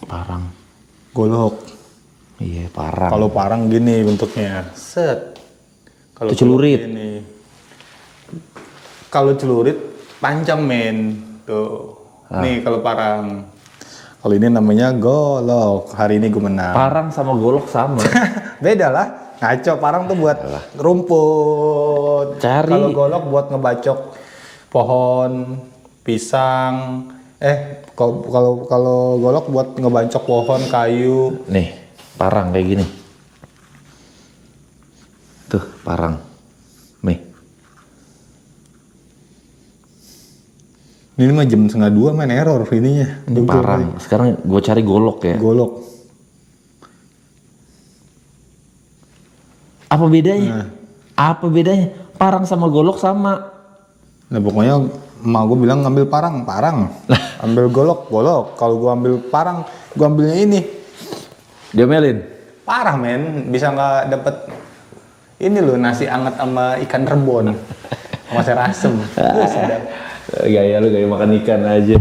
Parang. Golok. Iya, parang. Kalau parang gini bentuknya. Set. Kalau Itu celurit. gini. Kalau celurit panjang men. Tuh. Nih kalau parang. Kalau ini namanya golok. Hari ini gue menang. Parang sama golok sama. Beda lah. Ngaco, parang tuh buat rumput. Cari. Kalau golok buat ngebacok pohon, pisang. Kalau golok buat ngebacok pohon, kayu. Nih, parang kayak gini. Tuh, parang. Nih. Ini mah jam 1:30 main error ininya. Ini parang. Sekarang gue cari golok ya. Golok. Apa bedanya? Apa bedanya? Parang sama golok sama. Nah pokoknya emak gue bilang ngambil parang. Ambil golok. Kalau gue ambil parang, gue ambilnya ini. Diomelin? Parah men, bisa nggak dapet ini loh nasi anget sama ikan rebon. Sama sayur asem. Sedap. Gaya lu gaya makan ikan aja.